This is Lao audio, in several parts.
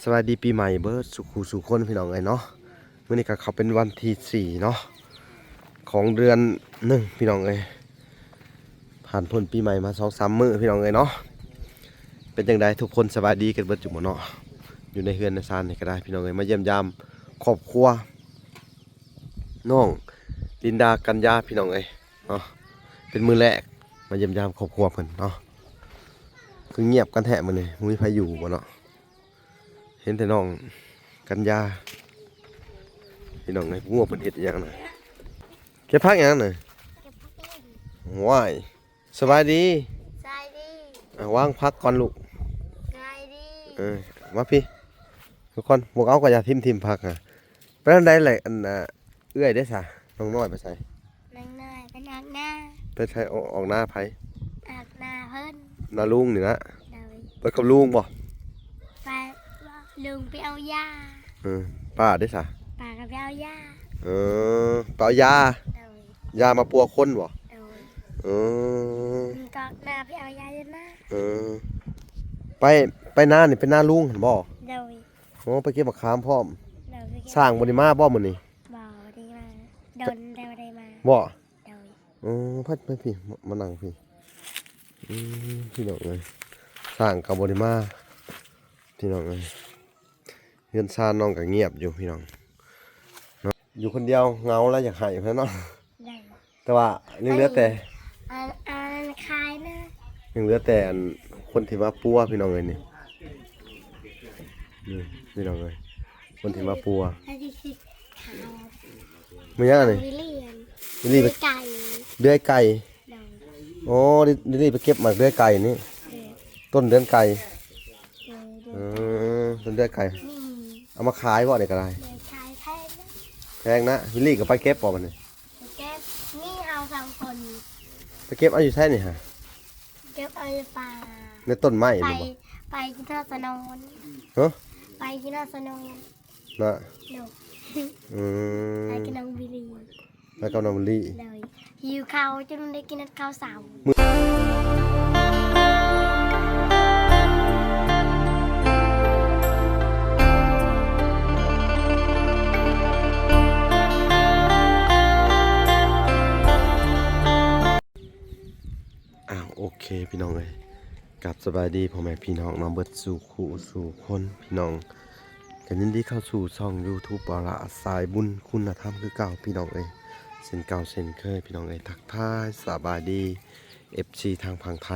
ສະບາຍດີປີໃໝ່ເບິດສູ່ຄູ່ສູ່ຄົນພີ່ນ້ອງເອີຍເນາະ. ມື້ນີ້ກໍເຂົ້າເປັນວັນທີສີ່ເນາະ ຂອງເດືອນໜຶ່ງພີ່ນ້ອງເອີຍ. ຜ່ານພົ້ນປີໃໝ່ມາສອງສາມມື້ພີ່ນ້ອງເອີຍເນາະ. ເປັນຈັ່ງໃດທຸກຄົນ ສະບາຍດີກັນເບິດຢູ່ບໍ່ເນາະ? ຢູ່ໃນເຮືອນໃນຊານນີ້ກໍໄດ້ພີ່ນ້ອງເອີຍ ມາຢ້ຽມຢາມຄອບຄົວນ້ອງລິນດາ ກັນຍາພີ່ນ້ອງເອີຍເນາະ. ເປັນມື້ແລກມາຢ້ຽມຢາມຄອບຄົວເພິ່ນເນາະ. ຄືງຽບກັນແທ້ມື້ນີ້ ບໍ່ມີໃຜຢູ່ບໍ່ເນາະ? ເຫັນແຕ່ນ້ອງກັນຍາພີ່ນ້ອງເອີຍ. ບໍ່ຮູ້ວ່າເພິ່ນເຮັດອີ່ຫຍັງນະ ເກັບຜັກຫຍັງນະ? ເກັບຜັກເອງ. ໂອ້ຍ ສະບາຍດີ. ສະບາຍດີ. ອ່າ ວາງຜັກກ່ອນລູກ. ສະບາຍດີ. ເອີ ມາພີ້ທຸກຄົນ. ບໍ່ເອົາກໍຢ່າຖິ້ມໆ ຜັກຫັ້ນ. ເປັນຈັ່ງໃດແຫຼະ ອັນ ເອື້ອຍເດ້ຊະ? ນ້ອງນ້ອຍໄປໃສ? ນ້ອງນ້ອຍໄປອອກນາ. ໄປໃສ? ອອກ ອອກນາໃຜ? ອອກນາເພິ່ນ. ນາລຸງນີ້ນະ? ໂດຍ. ໄປກັບລຸງບໍ່? ໄປ ລຸງໄປເອົາຢາ. ເອີ ປ້າເດ້ຊະ? ປ້າກໍໄປເອົາຢາ. ເອີ ໄປເອົາຢາ. ໂດຍ. ຢາມາປົວຄົນບໍ່? ໂດຍ. ເອີ ອອກນາໄປເອົາຢາຢູ່ນາ. ເອີ ໄປ ໄປນານີ້ ໄປນາລຸງຫັ້ນບໍ່? ໂດຍ. ໂອ້ ໄປເກັບໝາກຂາມພ້ອມ. ໂດຍ. ໄປເກັບ ຊ້າງບໍ່ໄດ້ມາບໍ່ມື້ນີ້? ບໍ່ໄດ້ມາ ດົນແລ້ວບໍ່ໄດ້ມາ. ບໍ່? ໂດຍ. ເອີ ພັດໄປພີ້ ມາ ມານັ່ງພີ້. ອືມ ພີ່ນ້ອງເອີຍ ຊ້າງກໍບໍ່ໄດ້ມາ ພີ່ນ້ອງເອີຍ. ເຮືອນຊານນ້ອງກໍງຽບຢູ່ພີ່ນ້ອງເນາະ ຢູ່ຄົນດຽວເຫງົາ ແລ້ວຢາກໄຫ້ເພິ່ນເນາະ. ໂດຍ. ແຕ່ວ່າຍັງເຫຼືອແຕ່ ອັນ ອັນຂາຍນະ ຍັງເຫຼືອແຕ່ອັນຄົນທີ່ມາປົວພີ່ນ້ອງເອີຍນີ້. ນີ້ພີ່ນ້ອງເອີຍ ຄົນທີ່ມາປົວ. ອັນນີ້ຄືຂາຍ ແມ່ນຫຍັງອັນນີ້? ວິລລີ ວິລລີໄປ ເດືອຍໄກ່. ເດືອຍໄກ່. ໂດຍ. ໂອ້ ລິ ລິລລີໄປເກັບໝາກເດືອຍໄກ່ນີ້. ໂດຍ. ຕົ້ນເດືອນໄກ່. ໂດຍ ເດືອຍໄກ່. ເອີ ຕົ້ນເດືອຍໄກ່. ອືມ ເອົາມາຂາຍບໍ່ນີ້ກໍໄດ້? ໂດຍ ຂາຍແພງນະ. ແພງນະ. ວິລລີກໍໄປເກັບບໍ່ບັດນີ້? ໄປເກັບ ມີເຮົາສອງຄົນ. ໄປເກັບເອົາຢູ່ໃສນີ້ຫະ? ເກັບເອົາຢູ່ປ່າ ໃນຕົ້ນໄມ້ ໄປ ແມ່ນບໍ່? ໄປກິນຮອດສະໂນນ. ຮະ? ໄປກິນຮອດສະໂນນ. ນະ ໂດຍ. ອືມ ໄປກັບນ້ອງວິລລີ ໄປກັບນ້ອງວິລລີ. ໂດຍ. ຫິວເຂົ້າຈົນໄດ້ກິນຮອດເຂົ້າເຊົ້າ. ອ້າວ ໂອເຄພີ່ນ້ອງເອີຍ ກັບສະບາຍດີພໍ່ແມ່ພີ່ນ້ອງເນາະ ເບິດສູ່ຄູ່ສູ່ຄົນພີ່ນ້ອງ. ກໍຍິນດີເຂົ້າສູ່ຊ່ອງຢູທູບ ເບົາຫຼ້າສາຍບຸນຄຸນນະທຳຄືເກົ່າພີ່ນ້ອງເອີຍ ເຊັ່ນເກົ່າເຊັ່ນເຄີຍພີ່ນ້ອງເອີຍ. ທັກທາຍສະບາຍດີເອັຟຊີທາງຝັ່ງໄທ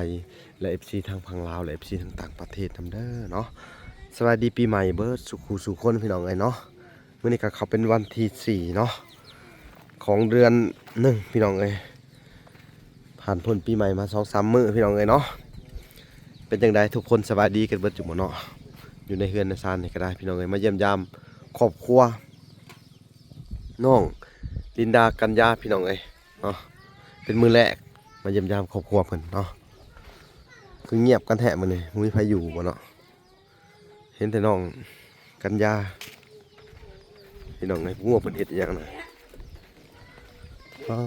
ແລະ ເອັຟຊີທາງຝັ່ງລາວ ແລະ ເອັຟຊີທາງຕ່າງປະເທດນຳເດີເນາະ. ສະບາຍດີປີໃໝ່ເບິດສູ່ຄູ່ສູ່ຄົນພີ່ນ້ອງເອີຍເນາະ. ມື້ນີ້ກໍເຂົ້າເປັນວັນທີສີ່ເນາະ ຂອງເດືອນໜຶ່ງພີ່ນ້ອງເອີຍ. ຜ່ານພົ້ນປີໃໝ່ມາສອງສາມມື້ພີ່ນ້ອງເອີຍເນາະ. ເປັນຈັ່ງໃດທຸກຄົນ ສະບາຍດີກັນເບິດຢູ່ບໍ່ເນາະ? ຢູ່ໃນເຮືອນໃນຊານນີ້ກໍໄດ້ພີ່ນ້ອງເອີຍ ມາຢ້ຽມຢາມຄອບຄົວນ້ອງລິນດາ ກັນຍາພີ່ນ້ອງເອີຍເນາະ. ເປັນມື້ແລກມາຢ້ຽມຢາມຄອບຄົວເພິ່ນເນາະ. ຄືງຽບກັນແທ້ມື້ນີ້ ບໍ່ມີໃຜຢູ່ບໍ່ເນາະ? ເຫັນແຕ່ນ້ອງກັນຍາພີ່ນ້ອງເອີຍ. ບໍ່ຮູ້ວ່າເພິ່ນເຮັດອີ່ຫຍັງນະ. ປາ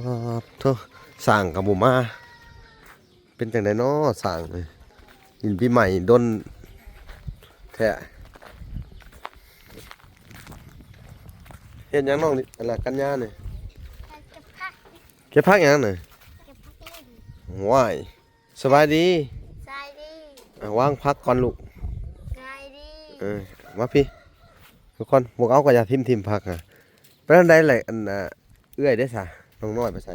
ດໂທ້ ຊ້າງກໍບໍ່ມາ. ເປັນຈັ່ງໃດເນາະຊ້າງເອີຍ ຫຼິ້ນປີໃໝ່ດົນແທ້. ເຮັດຫຍັງນ້ອງ ອັນລະກັນຍານີ້? ເກັບຜັກ. ເກັບຜັກຫຍັງນີ້? ເກັບຜັກເອງ. ໂອ້ຍ ສະບາຍດີ. ສະບາຍດີ. ອ່າ ວາງຜັກກ່ອນລູກ. ສະບາຍດີ. ເອີ ມາພີ້ທຸກຄົນ. ບໍ່ເອົາກໍຢ່າຖິ້ມໆ ຜັກຫັ້ນ. ເປັນຈັ່ງໃດແຫຼະ ອັນ ເອື້ອຍເດ້ຊະ? ນ້ອງນ້ອຍໄປໃສ?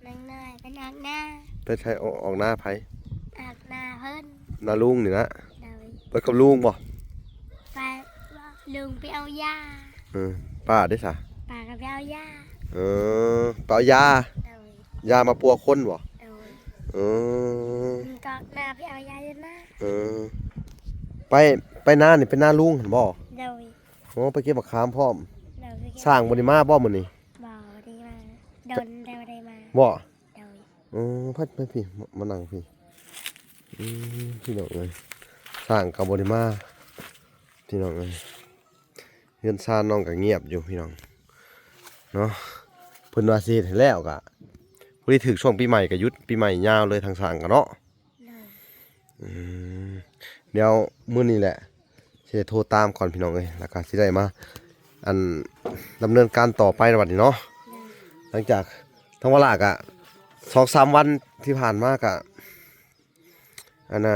ນ້ອງນ້ອຍໄປອອກນາ. ໄປໃສ? ອອກ ອອກນາໃຜ? ອອກນາເພິ່ນ. ນາລຸງນີ້ນະ? ໂດຍ. ໄປກັບລຸງບໍ່? ໄປ ລຸງໄປເອົາຢາ. ເອີ ປ້າເດ້ຊະ? ປ້າກໍໄປເອົາຢາ. ເອີ ໄປເອົາຢາ. ໂດຍ. ຢາມາປົວຄົນບໍ່? ໂດຍ. ເອີ ອອກນາໄປເອົາຢາຢູ່ນາ. ເອີ ໄປ ໄປນານີ້ ໄປນາລຸງຫັ້ນບໍ່? ໂດຍ. ໂອ້ ໄປເກັບໝາກຂາມພ້ອມ. ໂດຍ ໄປເກັບ. ຊ້າງບໍ່ໄດ້ມາບໍ່ມື້ນີ້? ບໍ່ໄດ້ມາ ດົນແລ້ວບໍ່ໄດ້ມາ. ບໍ່? ໂດຍ. ເອີ ພັດໄປພີ້ ມາ ມານັ່ງພີ້. ອືມ ພີ່ນ້ອງເອີຍ ຊ້າງກໍບໍ່ໄດ້ມາ ພີ່ນ້ອງເອີຍ. ເຮືອນຊານນ້ອງກໍງຽບຢູ່ພີ່ນ້ອງເນາະ. ເພິ່ນວ່າຊິເຮັດໃຫ້ແລ້ວ ກໍພໍດີຖືກຊ່ວງປີໃໝ່ ກໍຢຸດປີໃໝ່ຍາວເລີຍ ທາງຊ້າງກໍເນາະ. ໂດຍ. ອືມ ດຽວມື້ນີ້ແຫຼະ ຊິໄດ້ໂທຕາມກ່ອນພີ່ນ້ອງເອີຍ ແລ້ວກໍຊິໄດ້ມາ ອັນ ດຳເນີນການຕໍ່ໄປໃນບັດນີ້ເນາະ. ຫຼັງຈາກທາງວາລາກະ ສອງສາມວັນທີ່ຜ່ານມາກະ ອັນນ່າ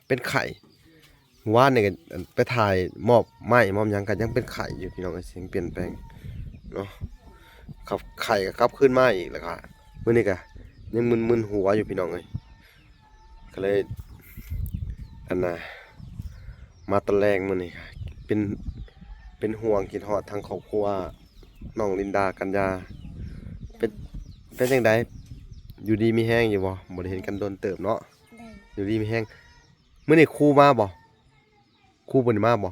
ເປັນໄຂ້. ມື້ວານນີ້ກໍໄປຖ່າຍມອບໄມ້ມອບຫຍັງ ກໍຍັງເປັນໄຂ້ຢູ່ພີ່ນ້ອງເອີຍ ຍັງປ່ຽນແປງເນາະ. ຂັບ ໄຂ້ກໍກັບຄືນມາອີກ ແລ້ວກໍມື້ນີ້ກໍຍັງມຶນໆຫົວຢູ່ພີ່ນ້ອງເອີຍ. ກໍເລີຍ ອັນນ່າ ມາຕອນແລງມື້ນີ້ ເປັນ ເປັນຫ່ວງຄິດຮອດທາງຄອບຄົວນ້ອງລິນດາ ກັນຍາ. ເປັນ ເປັນຈັ່ງໃດ ຢູ່ດີມີແຮງຢູ່ບໍ່? ບໍ່ໄດ້ເຫັນກັນດົນເຕີບເນາະ. ໂດຍ ຢູ່ດີມີແຮງ. ມື້ນີ້ຄູມາບໍ່? ຄູເພິ່ນມາບໍ່? ບໍ່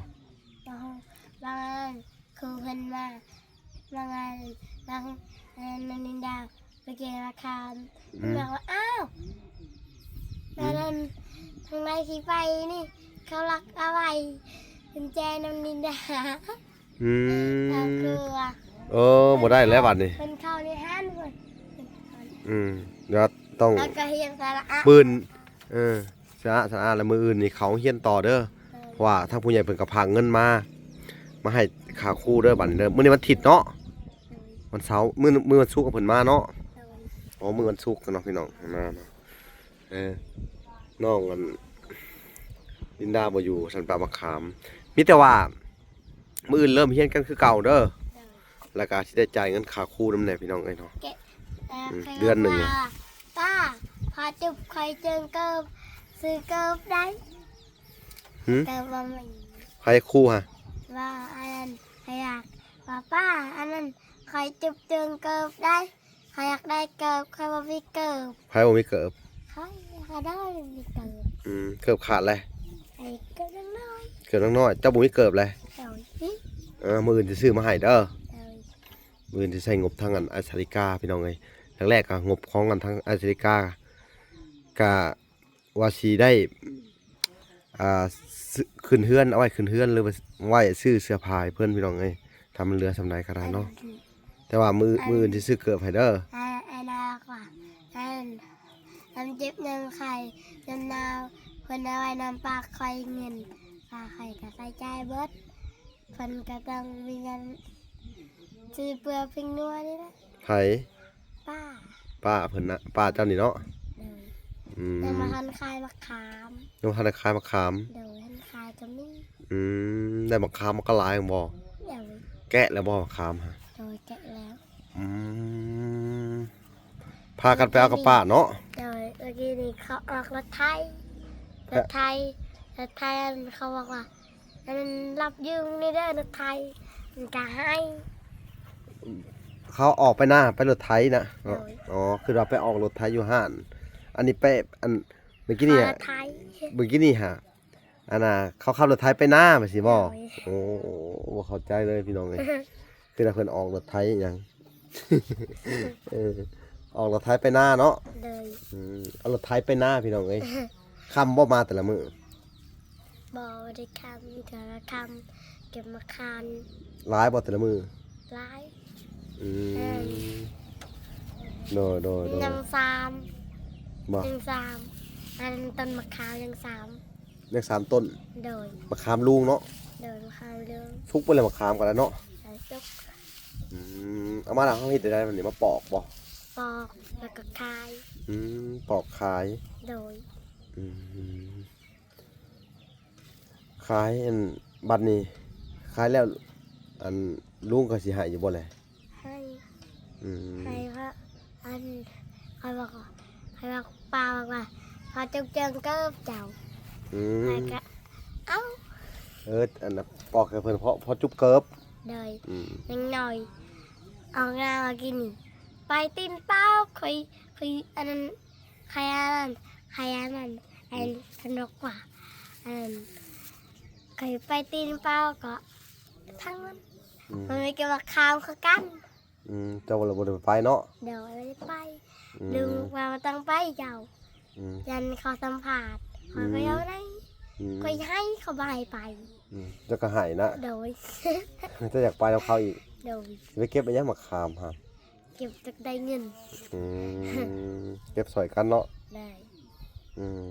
ບາງອັນຄູເພິ່ນມາ ບາງອັນ ບາງອັນ ນ້ອງລິນດາໄປເກັບມະຂາມ ອືມ ບອກວ່າ ອ້າວ ອືມ ອັນນັ້ນ ທາງໃດທີ່ໄປນີ້ ເຂົາລັກເອົາໄວ້ກຸນແຈນ້ອງລິນດາ. ອືມ ເອີ ບໍ່ໄດ້ແລ້ວບັດນີ້ ເພິ່ນເຂົ້າໃນຮ້ານເພິ່ນ. ອືມ ດຽວຕ້ອງ ແລ້ວກໍຮຽນສະຫຼະອະ ບືນ ເອີ ສະອາດ ສະອາດ ແລ້ວມື້ອື່ນນີ້ເຂົ້າໂຮງຮຽນຕໍ່ເດີ. ໂດຍ ເພາະວ່າທາງຜູ້ໃຫຍ່ເພິ່ນກໍພາກເງິນມາ ມາໃຫ້ຄ່າຄູເດີບັດນີ້ເດີ. ມື້ນີ້ວັນທິດເນາະ. ໂດຍ ວັນເສົາ ມື້ ມື້ວັນສຸກເພິ່ນມາເນາະ. ໂດຍ ອໍ ມື້ວັນສຸກເນາະ ພີ່ນ້ອງ ມາເນາະ. ເອີ ນ້ອງອັນ ລິນດາບໍ່ຢູ່ ສັນປ່າມະຂາມ. ມີແຕ່ວ່າ ມື້ອື່ນເລີ່ມຮຽນກັນຄືເກົ່າເດີ. ໂດຍ ແລ້ວກໍຊິໄດ້ຈ່າຍເງິນຄ່າຄູນຳແດ່ພີ່ນ້ອງເອີຍເນາະ. ແກະ ອືມ ເດືອນໜຶ່ງ ວ່າ ປ້າ ພໍ່ຈຸບຂ້ອຍເຈີເກີບ ຊື້ເກີບໄດ້. ຫື? ເກີບບໍ່ມີ. ໃຜ ຄູຫະ? ວ່າອັນນັ້ນ ຂ້ອຍຢາກ ວ່າ ປ້າ ອັນນັ້ນ ຂ້ອຍຈຸບເຈີເກີບໄດ້. ຂ້ອຍຢາກໄດ້ເກີບ ຂ້ອຍບໍ່ມີເກີບ. ໃຜບໍ່ມີເກີບ? ຂ້ອຍຢາກໄດ້ມີເກີບ. ອືມ ເກີບຂາດແລ້ວ. ໄອ້ເກີບນ້ອຍໆ. ເກີບນ້ອຍໆ ເຈົ້າບໍ່ມີເກີບແລ້ວ. ໂດຍ. ເອີ ມື້ອື່ນຊິຊື້ມາໃຫ້ເດີ. ໂດຍ. ມື້ອື່ນຊິໃຊ້ງົບທາງອັນອາສາລິກາ ພີ່ນ້ອງເອີຍ. ແລກໆກໍງົບຂອງອັນທາງອາສາລິກາ ກະ ວ່າຊິໄດ້ ອ່າ ຊື້ ຂຶ້ນເຮືອນ ເອົາໄວ້ຂຶ້ນເຮືອນ ຫຼືວ່າໄວ້ຊື້ເສື້ອຜ້າໃຫ້ເພິ່ນ ພີ່ນ້ອງເອີຍ ຖ້າມັນເຫຼືອສ່ຳໃດກໍໄດ້ເນາະ. ແຕ່ວ່າມື້ ມື້ອື່ນຊິຊື້ເກີບໃຫ້ເດີ. ອັນ ອັນນັ້ນວ່າ ອັນ ຍາມເຈັບຍາມໄຂ້ຍາມໜາວ ເພິ່ນເອົາໄວ້ນຳປາກຂ້ອຍເງິນ ປາກຂ້ອຍກໍໃຊ້ຈ່າຍເບິດ. ເພິ່ນກໍຕ້ອງມີເງິນຊື້ເປືອພິງນົວນີ້ແຫຼະ. ໃຜ? ປ້າ. ປ້າເພິ່ນນະ ປ້າເຈົ້ານີ້ເນາະ. ໂດຍ. ອືມ ຍັງບໍ່ທັນຂາຍໝາກຂາມ. ຍັງບໍ່ທັນໄດ້ຂາຍໝາກຂາມ. ໂດຍ ທັນຂາຍກໍມີ. ອືມ ໄດ້ໝາກຂາມມາກໍຫຼາຍແມ່ນບໍ່? ໂດຍ. ແກະແລ້ວບໍ່ໝາກຂາມຫະ? ໂດຍ ແກະແລ້ວ. ອືມ ພາກັນໄປເອົາກັບປ້າເນາະ. ໂດຍ. ເມື່ອກີ້ນີ້ເຂົາອອກລົດໄຖ ລົດໄຖ ລົດໄຖ ອັນ ເຂົາບອກວ່າ ອັນນັ້ນ ຮັບຢືມນີ້ເດີ ລົດໄຖ ມັນກະໃຫ້. ເຂົາອອກໄປນາ ໄປລົດໄຖນະເນາະ. ໂດຍ. ອໍ ຄືວ່າໄປອອກລົດໄຖຢູ່ຮ້ານ ອັນນີ້ໄປ ອັນ ເມື່ອກີ້ນີ້ ຂ້າລົດໄຖ ເມື່ອກີ້ນີ້ຫາ ອັນນ່າ ເຂົາຂັບລົດໄຖໄປນາ ແມ່ນຊິບໍ່? ໂດຍ. ໂອ້ ບໍ່ເຂົ້າໃຈເລີຍພີ່ນ້ອງເອີຍ ຄືວ່າເພິ່ນອອກລົດໄຖອີ່ຫຍັງ. ເອີ ອອກລົດໄຖໄປນາເນາະ. ໂດຍ. ອືມ ເອົາລົດໄຖໄປນາພີ່ນ້ອງເອີຍ. ຄ່ຳບໍ່ມາແຕ່ລະມື້? ບໍ່ ບໍ່ໄດ້ຄ່ຳ ເທື່ອລະຄ່ຳ ເກັບໝາກຂາມ. ຫຼາຍບໍ່ແຕ່ລະມື້? ຫຼາຍ. ອືມ ເອີ ໂດຍ ໂດຍ ໂດຍ. ຍັງສາມ ບໍ່? ຍັງສາມ ອັນຕົ້ນໝາກຂາມຍັງສາມ ຍັງສາມຕົ້ນ. ໂດຍ. ໝາກຂາມລຸງເນາະ. ໂດຍ ໝາກຂາມລຸງ. ສຸກໄປແລ້ວໝາກຂາມກໍໄດ້ເນາະ. ເອີ ສຸກ. ອືມ ເອົາມາແລ້ວເຮົາເຮັດໄດ້ໃດບັດນີ້ ມາປອກບໍ່? ປອກ ແລ້ວກໍຂາຍ. ອືມ ປອກຂາຍ. ໂດຍ. ອືມ ຂາຍ ອັນ ບັດນີ້ຂາຍແລ້ວ ອັນ ລຸງເຂົາຊິໃຫ້ຢູ່ບໍ່ແລ? ໃຫ້. ອືມ ໃຫ້ ເພາະ ອັນ ຂ້ອຍບອກວ່າ ຂ້ອຍບອກປ້າວ່າ ພໍ່ຈຸບເຈີເກີບເຈົ້າ. ອືມ ຂ້ອຍກະເອົາ. ເອີ ອັນ ປອກໃຫ້ເພິ່ນ ເພາະພໍ່ຈຸບເກີບ. ໂດຍ. ອືມ ຍັງໜ້ອຍ ອອກໜ້າມາກິນນີ້ ໄປຕີນເປົ່າ ຂ້ອຍ ຂ້ອຍ ອັນນັ້ນ ໃຄອັນນັ້ນ ໃຄອັນນັ້ນ ອັນ ອືມ ສະໜຸກກວ່າ ອັນ ຂ້ອຍໄປຕີນເປົ່າກໍທັງນັ້ນ. ອືມ ມັນມີແຕ່ວ່າຂ້າມຄືກັນ. ອືມ ເຈົ້າລະບໍ່ໄດ້ໄປເນາະ? ໂດຍ ບໍ່ໄດ້ໄປ. ອືມ ລຸງວ່າບໍ່ຕ້ອງໄປເຈົ້າ. ອືມ ຢ້ານເຂົາສຳພາດ. ອືມ ຂ້ອຍກໍເອົາໄດ້. ອືມ ຂ້ອຍໃຫ້ ເຂົາບໍ່ໃຫ້ໄປ. ອືມ ເຈົ້າກໍໃຫ້ນະ. ໂດຍ. ເຈົ້າຢາກໄປນຳເຂົາອີກ. ໂດຍ. ຊິໄປເກັບເອົາຫຍັງໝາກຂາມຫະ? ເກັບຈັກໄດ້ເງິນ. ອືມ ເກັບຊ່ອຍກັນເນາະ. ໄດ້. ອືມ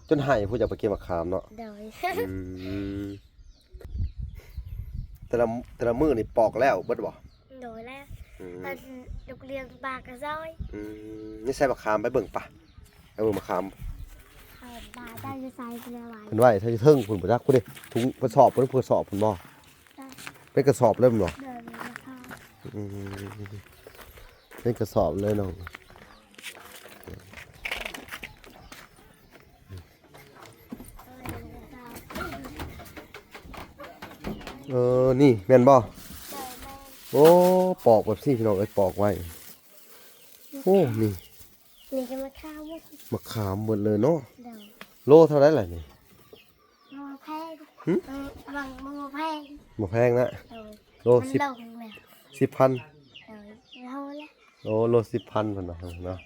ຈົນໃຫ້ຜູ້ຢາກໄປເກັບໝາກຂາມເນາະ. ໂດຍ. ອືມ ແຕ່ລະ ແຕ່ລະມື້ນີ້ປອກແລ້ວເບິດບໍ່? ໂດຍແລ້ວ ອືມ ອັນລູກລ້ຽງປາກະຊອຍ ອືມ ນີ້ໃສ່ໝາກຂາມ ໄປເບິ່ງປະ ໄປເບິ່ງໝາກຂາມ ເອົາປາໄດ້ຢູ່ໃສ ເພິ່ນເອົາໄວ້ ເພິ່ນໄວ້ໃສ່ຢູ່ເທິງພຸ້ນບໍ່ຈັກ ພຸ້ນເດ້ ຖົງກະສອບ ເພິ່ນກະສອບພຸ້ນບໍ່? ເປັນກະສອບເລີຍແມ່ນບໍ່? ອືມ ເປັນກະສອບເລີຍນ້ອງ. ເອີ ນີ້ແມ່ນບໍ່? ໂອ້ ປອກແບບຊີ້ພີ່ນ້ອງເອີຍ ປອກໄວ້ ໂອ້ ນີ້ ນີ້ກະໝາກຂາມ ໝາກຂາມເບິດເລີຍເນາະ ໂລເທົ່າໃດລະນີ້? ບໍ່ແພງ ຫຶ? ເອີ ບໍ່ແພງ ບໍ່ແພງນະ ໂລ ມັນ ສິບ ລົງແລ້ວ ສິບພັນ ໂລລະ ໂລ ໂລສິບພັນພຸ້ນນະເນາະ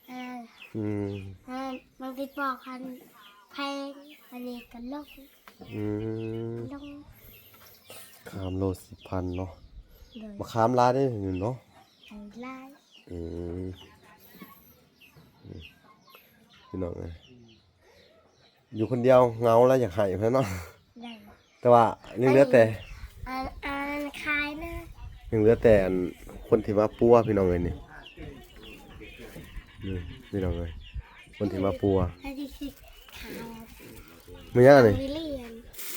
ເອີ ອືມ ເອີ ບາງທີປອກຫັ້ນແພງ ອັນນີ້ກະລົງ ອືມ ລົງ ຂາມໂລສິບພັນເນາະ ໂດຍ ມະຂາມຫຼາຍເດ້ເນາະ ຫຼາຍ ອືມ ອືມ ພີ່ນ້ອງເອີຍ ຢູ່ຄົນດຽວເຫງົາແລ້ວຢາກໄຫ້ພຸ້ນເນາະ ແຕ່ວ່າຍັງເຫຼືອແຕ່ ອັນ ອັນຂາຍນະ ຍັງເຫຼືອແຕ່ອັນຄົນທີ່ມາປົວພີ່ນ້ອງເອີຍນີ້ ນີ້ພີ່ນ້ອງເອີຍ ຄົນທີ່ມາປົວ ອັນນີ້ຄືຂາຍ ແມ່ນຫຍັງອັນນີ້? ວິລລີ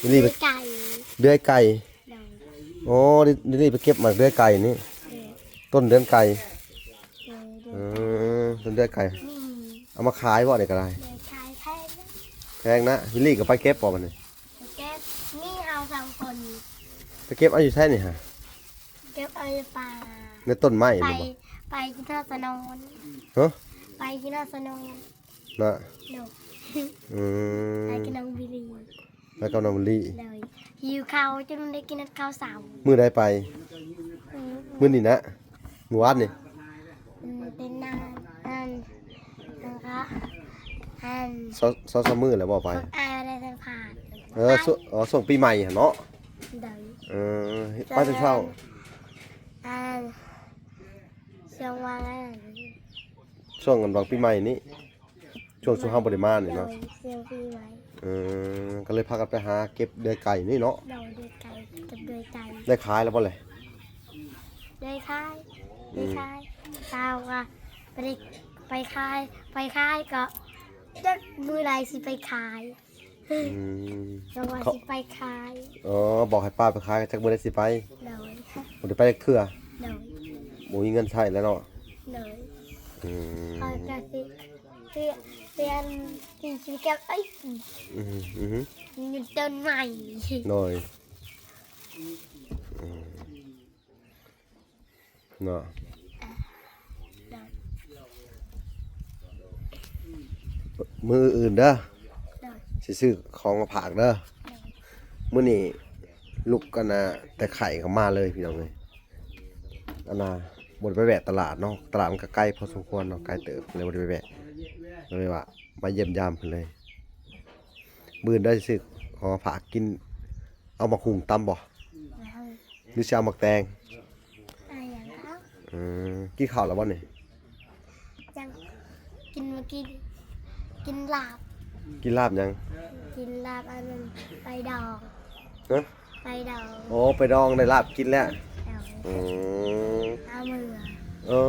ວິລລີ ເດືອຍໄກ່ ເດືອຍໄກ່ ໂດຍ ໂອ້ ນີ້ ນີ້ໄປເກັບໝາກເດືອຍໄກ່ນີ້ ເອີ ຕົ້ນເດືອຍໄກ່ ເອີ ເອີ ຕົ້ນເດືອຍໄກ່ ອືມ ເອົາມາຂາຍບໍ່ນີ້ກະໄດ້? ຂາຍແພງ ແພງນະ ວິລລີກະໄປເກັບບໍ່ບາດນີ້? ໄປເກັບ ມີເຮົາສອງຄົນ ໄປເກັບເອົາຢູ່ໃສນີ້ຫະ? ເກັບເອົາຢູ່ປ່າ ໃນຕົ້ນໄມ້ນີ້ບໍ່? ໄປ ໄປກິນຮອດສະໜອນ ຮະ? ໄປກິນຮອດສະໜອນ ນະ ໂດຍ ອືມ ໄປກັບນ້ອງວິລລີ ໄປກັບນ້ອງວິລລີ ໂດຍ ຫິວເຂົ້າຈົນໄດ້ກິນເຂົ້າເຊົ້າ ມື້ໃດໄປ? ອືມ ມື້ນີ້ນະ ມື້ວານນີ້ ອືມ ເປັນນານ ອັນ ອັນ ສອງ ສອງສາມມື້ແລ້ວບໍ່ໄປ? ອາຍໄດ້ສັມພາດ ເອີ ຊ່ວງ ອໍ ຊ່ວງປີໃໝ່ຫັ້ນເນາະ ໂດຍ ເອີ ໄປແຕ່ເຊົ້າ ອັນ ຊ່ວງວ່າງ ຊ່ວງອັນວ່າງປີໃໝ່ນີ້ ຊ່ວງຊຸມເຮົາບໍ່ໄດ້ມານີ້ເນາະ ໂດຍ ຊ່ວງປີໃໝ່ ເອີ ກະເລີຍພາກັນໄປຫາເກັບເດືອຍໄກ່ນີ້ເນາະ ໂດຍ ເດືອຍໄກ່ ເກັບເດືອຍໄກ່ ໄດ້ຂາຍແລ້ວບໍ່ແລະ? ໄດ້ຂາຍ ອືມ ໄດ້ຂາຍ ຊາວກະໄປ ໄປຂາຍ ໄປຂາຍກະຈັກມື້ໃດຊິໄປຂາຍ ອືມ ເຂົາວ່າຊິໄປຂາຍ ອໍ ບອກໃຫ້ປ້າໄປຂາຍ ກະຈັກມື້ໃດຊິໄປ ໂດຍ ບໍ່ໄດ້ໄປຈັກເທື່ອ ໂດຍ ບໍ່ມີເງິນໃຊ້ແລ້ວເນາະ ໂດຍ ອືມ ເຂົາຈະຊິ ຊິ ຊິອັນ ຊິ ຊິເກັບໄປ ອືມ ອືມ ເງິນຕົ້ນໄມ້ ໂດຍ ອືມ ເນາະ ມື້ອື່ນເດີ ຊິຊື້ຂອງມາຝາກເດີ ມື້ນີ້ລຸກກັນນະ ແຕ່ໄຂ້ກະມາເລີຍພີ່ນ້ອງເອີຍ ອັນນະ ບໍ່ໄດ້ໄປແວະຕະຫຼາດເນາະ ຕະຫຼາດມັນກະໄກພໍສົມຄວນເນາະ ໄກເຕີບ ເລີຍບໍ່ໄດ້ໄປແວະ ກະເລີຍວ່າມາຢ້ຽມຢາມເພິ່ນເລີຍ ມື້ອື່ນເດີຊິຊື້ຂອງມາຝາກກິນ ເອົາໝາກຫຸ່ງຕຳບໍ່? ຫຼືຊິເອົາໝາກແຕງ? ເອົາຫຍັງກະເອົາ ເອີ ກິນເຂົ້າແລ້ວບໍ່ນີ້? ຍັງ ກິນມື້ກີ້ ກິນລາບ ກິນລາບຫຍັງ? ກິນລາບອັນນັ້ນ ໄປດອງ ຮະ? ໄປດອງ ໂອ້ ໄປດອງ ໄດ້ລາບກິນແລ້ວ ໂດຍ ອືມ ເອົາເມືອ ເອີ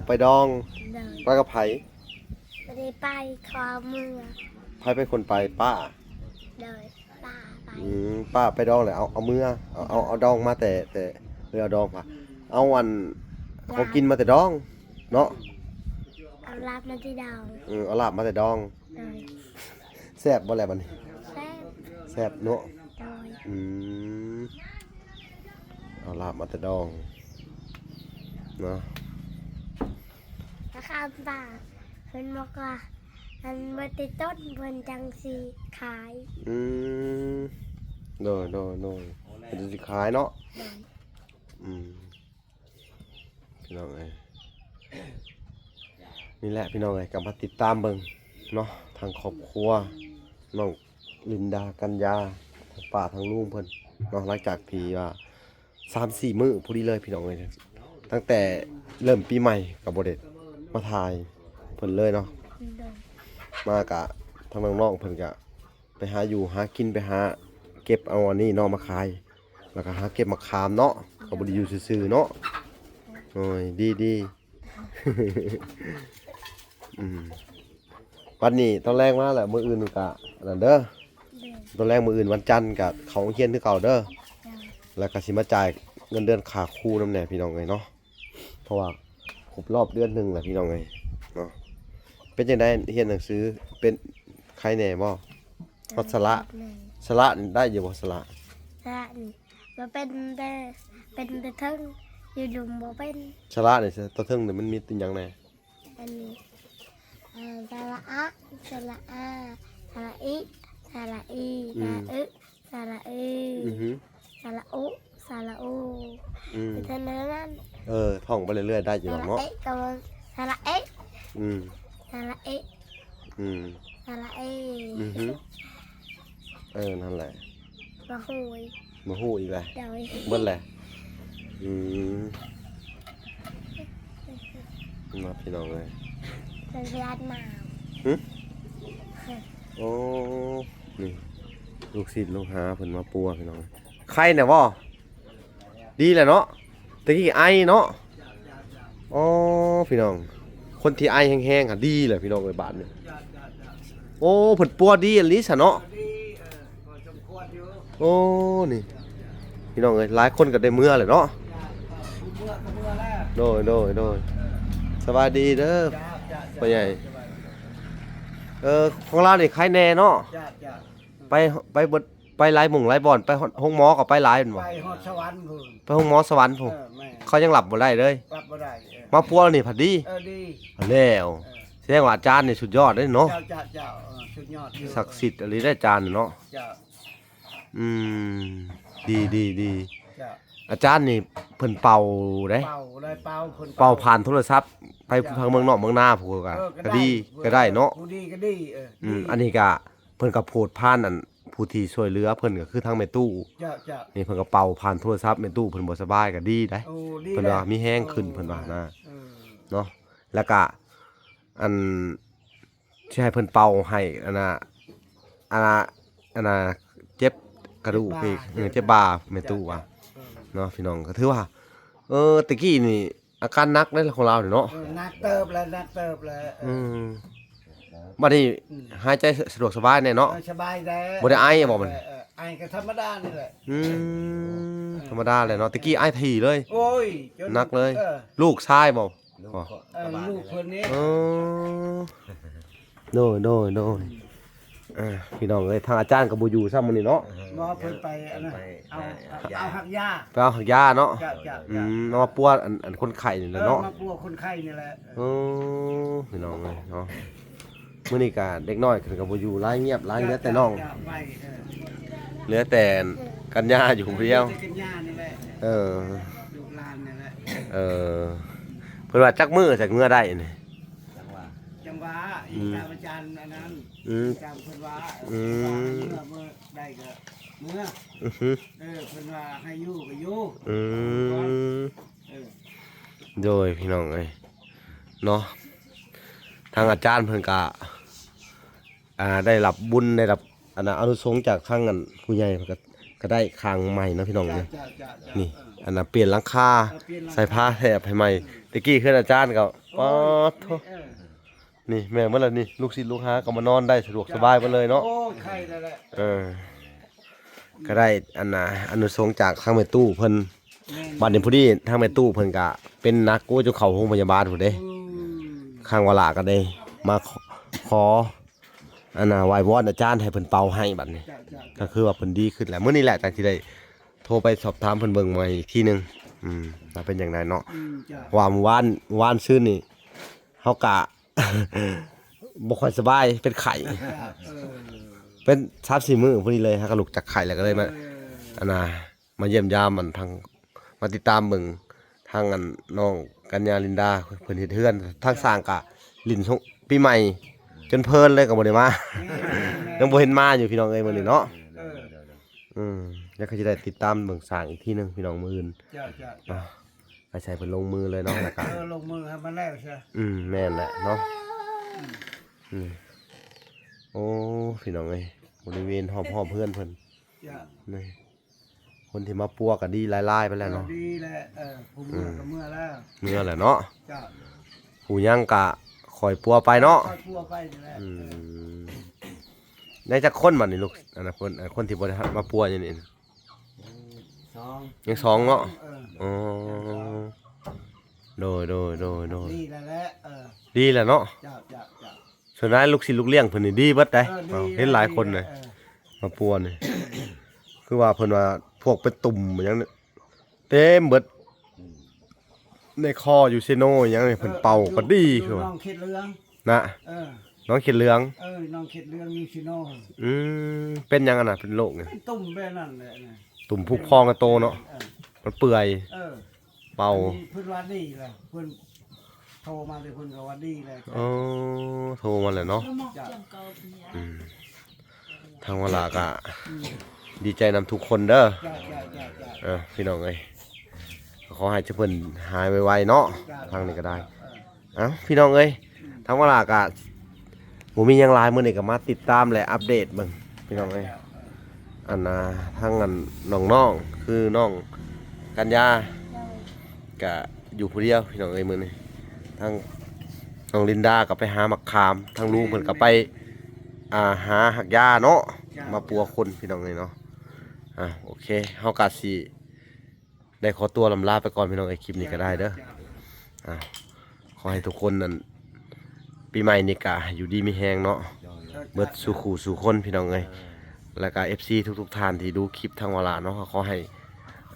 ໄປດອງ ໂດຍ ໄປກັບໃຜ? ບໍ່ໄດ້ໄປ ຂໍເມືອ ໃຜເປັນຄົນໄປ? ປ້າ ໂດຍ ປ້າໄປ ອືມ ປ້າໄປດອງແລ້ວເອົາ ເອົາເມືອ ເອົາ ເອົາ ເອົາດອງມາແຕ່ ແຕ່ ເອີ ເອົາດອງ ເອົາອັນ ລາບ ຂອງກິນມາແຕ່ດອງເນາະ ເອົາລາບມາແຕ່ດອງ ເອີ ເອົາລາບມາແຕ່ດອງ ໂດຍ ແຊບບໍ່ແລະບາດນີ້? ແຊບ ແຊບເນາະ ໂດຍ ອືມ ເອົາລາບມາແຕ່ດອງເນາະ ລາຄາບາດ ເພິ່ນບອກວ່າ ອັນເບິດແຕ່ຕົ້ນເພິ່ນຈັ່ງຊິຂາຍ ອືມ ໂດຍ ໂດຍ ໂດຍ ເພິ່ນຈັ່ງຊິຂາຍເນາະ ໂດຍ ອືມ ພີ່ນ້ອງເອີຍ ນີ້ແຫຼະພີ່ນ້ອງເອີຍ ກະມາຕິດຕາມເບິ່ງເນາະ ທາງຄອບຄົວນ້ອງລິນດາ ກັນຍາ ທາງປ້າທາງລຸງເພິ່ນເນາະ ຫຼັງຈາກທີ່ວ່າ ສາມສີ່ມື້ພໍດີເລີຍພີ່ນ້ອງເອີຍ ຕັ້ງແຕ່ເລີ່ມປີໃໝ່ກະບໍ່ໄດ້ມາຖ່າຍເພິ່ນເລີຍເນາະ ໂດຍ ມາກະທາງນ້ອງໆເພິ່ນກະໄປຫາຢູ່ຫາກິນ ໄປຫາເກັບເອົາອັນນີ້ເນາະມາຂາຍ ແລ້ວກໍຫາເກັບໝາກຂາມເນາະ ກໍບໍ່ໄດ້ຢູ່ຊື່ໆເນາະ. ໂອ້ຍ ດີໆ ອືມ ບັດນີ້ຕອນແລງມາແລ້ວ ມື້ອື່ນກະອັນນັ້ນເດີ ໂດຍ ຕອນແລງມື້ອື່ນວັນຈັນກະເຂົ້າໂຮງຮຽນຄືເກົ່າເດີ ໂດຍ ແລ້ວກະຊິມາຈ່າຍເງິນເດືອນຄ່າຄູນຳແດ່ພີ່ນ້ອງເອີຍເນາະ ເພາະວ່າຄົບຮອບເດືອນໜຶ່ງແລ້ວພີ່ນ້ອງເອີຍເນາະ. ເປັນຈັ່ງໃດຮຽນໜັງສື ເປັນໄຄແດ່ບໍ່? ຮອດສະຫຼະ ສະຫຼະນີ້ໄດ້ຢູ່ບໍ່? ສະຫຼະ ສະຫຼະນີ້ບໍ່ເປັນ ແຕ່ເປັນແຕ່ເທິງ ຢູ່ລຸ່ມບໍ່ເປັນ. ສະຫຼະນີ້ ໂຕເທິງນີ້ມັນມີຕົວຫຍັງແດ່? ອັນນີ້ ເອີ ສະຫຼະອະ ສະຫຼະອາ ສະຫຼະອິ ສະຫຼະອີ ອືມ ສະຫຼະອຶ ສະຫຼະອື ອືຮຶ ສະຫຼະອຸ ສະຫຼະອູ ອືມ ເທົ່ານັ້ນ. ເອີ ທ່ອງໄປເລື້ອຍໆ ໄດ້ຢູ່ດອກເນາະ. ສະຫຼະເອ ກໍສະຫຼະເອ ອືມ ສະຫຼະເອ ອືມ ສະຫຼະເອ ອືຮຶ ເອີ ນັ້ນແຫຼະ ບໍ່ຮູ້ອີກ ບໍ່ຮູ້ອີກແຫຼະ ໂດຍ ເບິດແຫຼະ. ອືມ ເນາະ ພີ່ນ້ອງເອີຍ ເພິ່ນຊິອັດມາ ຫຶ ໂອ້ ນີ້ ລູກສິດລູກຫາເພິ່ນມາປົວ ພີ່ນ້ອງເອີຍ. ໄຄແດ່ບໍ່? ດີແຫຼະເນາະ ຕະກີ້ໄອເນາະ. ອໍ ພີ່ນ້ອງ ຄົນທີ່ໄອແຮງໆ ຫາດີແຫຼະ ພີ່ນ້ອງເອີຍ ບາດນີ້. ໂອ້ ເພິ່ນປົວດີອີ່ຫຼີຊະເນາະ. ໂອ້ ນີ້ ພີ່ນ້ອງເອີຍ ຫຼາຍຄົນກໍໄດ້ເມືອແຫຼະເນາະ. ໂດຍ ໂດຍ ໂດຍ ສະບາຍດີເດີ ພໍ່ໃຫຍ່. ເອີ ຂອງລາວນີ້ໄຄແດ່ເນາະ. ໄປ ໄປເບິດ ໄປຫຼາຍໝ່ອງຫຼາຍບ່ອນ ໄປຮອດໂຮງໝໍກໍໄປຫຼາຍແມ່ນບໍ່? ໄປຮອດສະຫວັນພຸ້ນ ໄປໂຮງໝໍສະຫວັນພຸ້ນ. ເອີ ແມ່ນ ເຂົາຍັງຮັບບໍ່ໄດ້ເລີຍ ຮັບບໍ່ໄດ້. ເອີ ມາປົວນີ້ພັດດີ. ເອີ ດີ ແລ້ວ ເອີ ສະແດງວ່າອາຈານນີ້ສຸດຍອດເດ້ເນາະ. ເຈົ້າ ເຈົ້າ ເຈົ້າ ເອີ ສຸດຍອດຢູ່ ສັກສິດອີ່ຫຼີເດ້ອາຈານເນາະ. ເຈົ້າ ອືມ ດີ ດີ ດີ ເຈົ້າ ອາຈານນີ້ເພິ່ນເປົ່າເດ້ ເປົ່າໄດ້ ເປົ່າ ເພິ່ນເປົ່າ ເປົ່າຜ່ານໂທລະສັບໄປ ເຈົ້າ ທາງເມືອງນອກເມືອງນາພຸ້ນກໍ ເອີ ກໍ ກໍດີ ກໍໄດ້ເນາະ. ຜູ້ດີກໍດີ ເອີ ອືມ ອັນນີ້ກໍ ເພິ່ນກໍໂພດຜ່ານອັນຜູ້ທີ່ຊ່ວຍເຫຼືອເພິ່ນກໍຄືທາງແມ່ຕູ້. ເຈົ້າ ເຈົ້າ ນີ້ເພິ່ນກໍເປົ່າຜ່ານໂທລະສັບ ແມ່ຕູ້ເພິ່ນບໍ່ສະບາຍກໍດີໄດ໋. ໂອ້ ດີ ເພິ່ນວ່າມີແຮງຂຶ້ນ ເພິ່ນວ່ານະ ເອີ ເນາະ. ແລ້ວກະອັນ ຊິໃຫ້ເພິ່ນເປົ່າໃຫ້ອັນນ່າ ອັນນ່າ ອັນນ່າ ເຈັບກະດູກອີກ ເຈັບບ່າ ເອີ ເຈັບບ່າແມ່ຕູ້ວ່າ ເອີ ເນາະ ພີ່ນ້ອງ. ກໍຖືວ່າ ເອີ ແຕ່ກີ້ນີ້ ອາການໜັກເດ້ຂອງລາວນີ້ເນາະ. ເອີ ໜັກເຕີບແລ້ວ ໜັກເຕີບແລ້ວ. ເອີ ອືມ ບັດນີ້ ອືມ ຫາຍໃຈສະດວກສະບາຍແດ່ເນາະ. ເອີ ສະບາຍແລ້ວ ບໍ່ໄດ້ໄອບໍ່ບັດນີ້? ເອີ ເອີ ໄອກໍທຳມະດານີ້ແຫຼະ. ອືມ ເອີ ທຳມະດາແຫຼະເນາະ. ແຕ່ກີ້ໄອຖີ່ເລີຍ. ໂອ້ຍ ໜັກເລີຍ. ເອີ ລູກຊາຍບໍ່? ລູກ ເອີ ລູກເພິ່ນນີ້. ເອີ ໂດຍ ໂດຍ ໂດຍ. ອ່າ ພີ່ນ້ອງເອີຍ ທາງອາຈານກໍບໍ່ຢູ່ຊ້ຳມື້ນີ້ເນາະ. ບໍ່ ເພິ່ນໄປອັນນັ້ນ ເພິ່ນໄປ ເອົາ ເອົາ ເອົາ ເອົາຮັກຢາ ໄປເອົາຮັກຢາເນາະ. ເຈົ້າ ເຈົ້າ ອືມ ເຈົ້າ ເອົາມາປົວອັນ ອັນຄົນໄຂ້ນີ້ແຫຼະເນາະ. ເອີ ມາປົວຄົນໄຂ້ນີ້ແຫຼະ. ໂອ້ ພີ່ນ້ອງເອີຍເນາະ ມື້ນີ້ກະເດັກນ້ອຍເພິ່ນກໍບໍ່ຢູ່ ລາຍງຽບ ລາຍ ເຫຼືອແຕ່ນ້ອງ ເຈົ້າ ເຈົ້າ ໄປ ເອີ ເຫຼືອແຕ່ກັນຍາຢູ່ຜູ້ດຽວ. ເຫຼືອແຕ່ກັນຍານີ້ແຫຼະ. ເອີ ລູກຫຼານນີ້ແຫຼະ. ເອີ ເພິ່ນວ່າຈັກມື້ຈັ່ງເມືອໄດ້ນີ້? ຈັ່ງຫວະ ຈັ່ງຫວະ ອືມ ອີງຕາມອາຈານອັນນັ້ນ ອືມ ອີງຕາມເພິ່ນວ່າ ອືມ ເພິ່ນວ່າໃຫ້ເມືອ ເມື່ອໃດກໍເມືອ. ອືຮຶ ເອີ ເພິ່ນວ່າໃຫ້ຢູ່ກໍຢູ່. ອືມ ເອີ ໂດຍ ພີ່ນ້ອງເອີຍເນາະ ທາງອາຈານເພິ່ນກະ ອ່າ ໄດ້ຮັບບຸນ ໄດ້ຮັບ ອັນນ່າ ອານຸສົງຈາກທາງອັນຜູ້ໃຫຍ່ ເພິ່ນກະ ກະໄດ້ຄາງໃໝ່ເນາະ ພີ່ນ້ອງເອີຍ. ເຈົ້າ ເຈົ້າ ເຈົ້າ ນີ້ ເອີ ອັນນ່າ ປ່ຽນຫຼັງຄາ ເອີ ປ່ຽນຫຼັງຄາ ໃສ່ຜ້າແຖບໃຫ້ໃໝ່. ແຕ່ກີ້ເຮືອນອາຈານກໍ ໂອ້ຍ ປາດໂທ້ ເອີ ນີ້ແມ່ນໝົດແລ້ວນີ້ ລູກສິດລູກຫາກໍມານອນໄດ້ສະດວກສະບາຍໝົດເລີຍເນາະ. ໂອ້ຍ ໄຄແລ້ວແຫຼະ. ເອີ ກໍໄດ້ອັນນ່າ ອານຸສົງຈາກທາງແມ່ຕູ້ເພິ່ນ. ແມ່ນ ບັດນີ້ພໍດີທາງແມ່ຕູ້ເພິ່ນກະເປັນໜັກ ໂອ້ ຈົນເຂົ້າໂຮງພະຍາບານພຸ້ນເດ້. ອືມ ທາງວາລະກໍໄດ້ມາຂໍ ອັນນ່າ ໄຫວ້ວອນອາຈານໃຫ້ເພິ່ນເປົ່າໃຫ້ບັດນີ້. ເຈົ້າ ເຈົ້າ ກໍຄືວ່າເພິ່ນດີຂຶ້ນແລ້ວ. ມື້ນີ້ແຫຼະຈັ່ງຊິໄດ້ໂທໄປສອບຖາມເພິ່ນເບິ່ງໃໝ່ອີກທີໜຶ່ງ ອືມ ວ່າເປັນຈັ່ງໃດເນາະ. ອືມ ເຈົ້າ ເພາະວ່າມື້ວານ ວານຊືນນີ້ເຮົາກະ ບໍ່ຄ່ອຍສະບາຍ ເປັນໄຂ້ ເອີ ເປັນສາມສີ່ມື້ພຸ້ນນີ້ເລີຍ ຫາກະລຸກຈາກໄຂ້ແລ້ວກໍເລີຍມາ ເອີ ອັນນ່າ ມາຢ້ຽມຢາມອັນທາງ ມາຕິດຕາມເບິ່ງທາງອັນນ້ອງກັນຍາລິນດາ ເພິ່ນເຮັດເຮືອນ ທາງຊ່າງກະຫຼິ້ນສົງ ປີໃໝ່ຈົນເພີນເລີຍ ກໍບໍ່ໄດ້ມາ ແມ່ນໆໆ ຍັງບໍ່ເຫັນມາຢູ່ ພີ່ນ້ອງເອີຍ ມື້ນີ້ເນາະ. ເອີ ອືມ ແລ້ວກໍຊິໄດ້ຕິດຕາມເບິ່ງຊ່າງອີກທີໜຶ່ງ ພີ່ນ້ອງ ມື້ອື່ນ. ເຈົ້າ ເຈົ້າ ເຈົ້າ ອາໄສເພິ່ນລົງມືເລີຍເນາະ ແລ້ວກໍ ເອີ ລົງມືໃຫ້ມັນແລ້ວຊະ. ອືມ ແມ່ນແຫຼະເນາະ. ອືມ ອືມ ໂອ້ ພີ່ນ້ອງເອີຍ ບໍລິເວນຮອບໆເຮືອນເພິ່ນ ເຈົ້າ ນີ້ ຄົນທີ່ມາປົວກໍດີຫຼາຍໆໄປແລ້ວເນາະ ດີແລ້ວ ເອີ ຜູ້ເມືອກໍເມືອແລ້ວ ເມືອແລ້ວເນາະ ເຈົ້າ ຜູ້ຍັງກໍຄ່ອຍປົວໄປເນາະ ຄ່ອຍປົວໄປນີ້ແຫຼະ ອືມ ໃນຈັກຄົນບັດນີ້ລູກ ອັນນັ້ນຄົນ ອັນຄົນທີ່ບໍ່ໄດ້ມາປົວຢູ່ນີ້ ສອງ ຍັງສອງເນາະ ເອີ ອໍ ຍັງສອງ ໂດຍໆໆໆ ດີແລ້ວແຫຼະ ເອີ ດີແລ້ວເນາະ ເຈົ້າໆໆ ສ່ວນຫຼາຍລູກສິດລູກລ້ຽງເພິ່ນນີ້ດີເບິດໃດ ເອີ ດີ ເອີ ເຫັນຫຼາຍຄົນເລີຍ ເອີ ມາປົວນີ້ ຄືວ່າເພິ່ນວ່າພວກເປັນຕຸ່ມຫຍັງເຕັມເບິດ ອືມ ໃນຄໍຢູ່ເຊໂນຫຍັງນີ້ ເອີ ເພິ່ນເປົ່າກໍດີ ຢູ່ ຄືວ່າ ໜອງເຂດເຫຼືອງ ນະ ເອີ ໜອງເຂດເຫຼືອງ ເອີ ໜອງເຂດເຫຼືອງຢູ່ເຊໂນ ອືມ ເປັນຫຍັງອັນນະ ເປັນໂລກຫຍັງ ເປັນຕຸ່ມແບບນັ້ນແຫຼະນະ ຕຸ່ມຜຸພອງໃນໂຕເນາະ ເອີ ມັນເປື່ອຍ ເອີ ເປົ່າ ອັນນີ້ເພິ່ນວ່າດີແຫຼະ ເພິ່ນໂທມາແຕ່ເພິ່ນກໍວ່າດີແລ້ວ ອໍ ໂທມາແລ້ວເນາະ ເຈົ້າ ອືມ ທາງວາລາກະ ອືມ ດີໃຈນຳທຸກຄົນເດີ ເຈົ້າໆໆໆ ເອີ ພີ່ນ້ອງເອີຍ ຂໍໃຫ້ເພິ່ນຫາຍໄວໆເນາະ ເຈົ້າ ທາງນີ້ກໍໄດ້ ເຈົ້າ ເອີ ເອົ້າ ພີ່ນ້ອງເອີຍ ອືມ ທາງວາລາກະ ບໍ່ມີຫຍັງຫຼາຍ ມື້ນີ້ກໍມາຕິດຕາມ ແລະ ອັບເດດເບິ່ງພີ່ນ້ອງເອີຍ ເຈົ້າ ອັນນ່າ ທັງອັນນ້ອງໆ ຄືນ້ອງກັນຍາ ໂດຍ ກະຢູ່ຜູ້ດຽວພີ່ນ້ອງເອີຍ ມື້ນີ້ ທັງນ້ອງລິນດາກໍໄປຫາໝາກຂາມ ທັງລຸງເພິ່ນກໍໄປ ອ່າ ຫາຮາກຢາເນາະ ເຈົ້າ ມາປົວຄົນພີ່ນ້ອງເອີຍເນາະ ອ່າ ໂອເຄ ເຮົາກໍຊິ ໄດ້ຂໍຕົວລ່ຳລາໄປກ່ອນພີ່ນ້ອງເອີຍ ຄລິບນີ້ກໍໄດ້ເດີ ເຈົ້າ ອ່າ ຂໍໃຫ້ທຸກຄົນນັ້ນ ປີໃໝ່ນີ້ກໍໃຫ້ຢູ່ດີມີແຮງເນາະ ເຈົ້າ ເບິດສູ່ຄູ່ສູ່ຄົນພີ່ນ້ອງເອີຍ ເອີ ແລ້ວກໍເອັຟຊີທຸກໆທ່ານທີ່ດູຄລິບທາງວາລາເນາະ ຂໍໃຫ້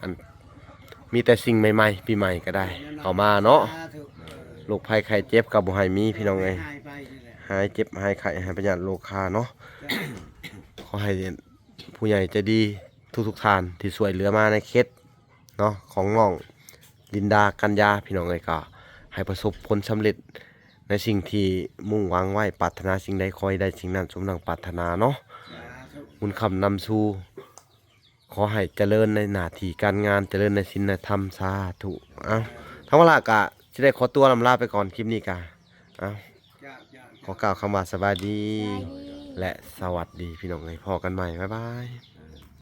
ອັນ ມີແຕ່ສິ່ງໃໝ່ໆ ປີໃໝ່ກໍໄດ້ ເຂົ້າມາເນາະ ສາທຸ ໂລກໄພໄຂ້ເຈັບກໍບໍ່ໃຫ້ມີພີ່ນ້ອງເອີຍ ໃຫ້ຫາຍໄປນີ້ແຫຼະ ຫາຍເຈັບຫາຍໄຂ້ ຫາຍພະຍາດໂລຄາເນາະ ເຈົ້າ ຂໍໃຫ້ຜູ້ໃຫຍ່ໃຈດີທຸກໆທ່ານທີ່ຊ່ວຍເຫຼືອມາໃນເຂດ ເນາະ ຂອງນ້ອງລິນດາ ກັນຍາ ພີ່ນ້ອງເອີຍ ກໍໃຫ້ປະສົບຜົນສຳເລັດໃນສິ່ງທີ່ມຸ່ງຫວັງໄວ້ ປາດຖະໜາສິ່ງໃດ ຂໍໃຫ້ໄດ້ສິ່ງນັ້ນສົມດັ່ງປາດຖະໜາເນາະ ສາທຸ ບຸນຄ້ຳນຳສູ່ ຂໍໃຫ້ຈະເລີນໃນໜ້າທີ່ການງານ ຈະເລີນໃນສິນໃນທຳ ສາທຸ ເອົ້າ ທາງວາລາກະຊິໄດ້ຂໍຕົວລ່ຳລາໄປກ່ອນ ຄລິບນີ້ກະ ເອົ້າ ເຈົ້າໆໆ ຂໍກ່າວຄຳວ່າສະບາຍດີ ສະບາຍດີ ແລະ ສະຫວັດດີ ພີ່ນ້ອງເອີຍ ພໍ້ກັນໃໝ່ ບາຍບາຍ.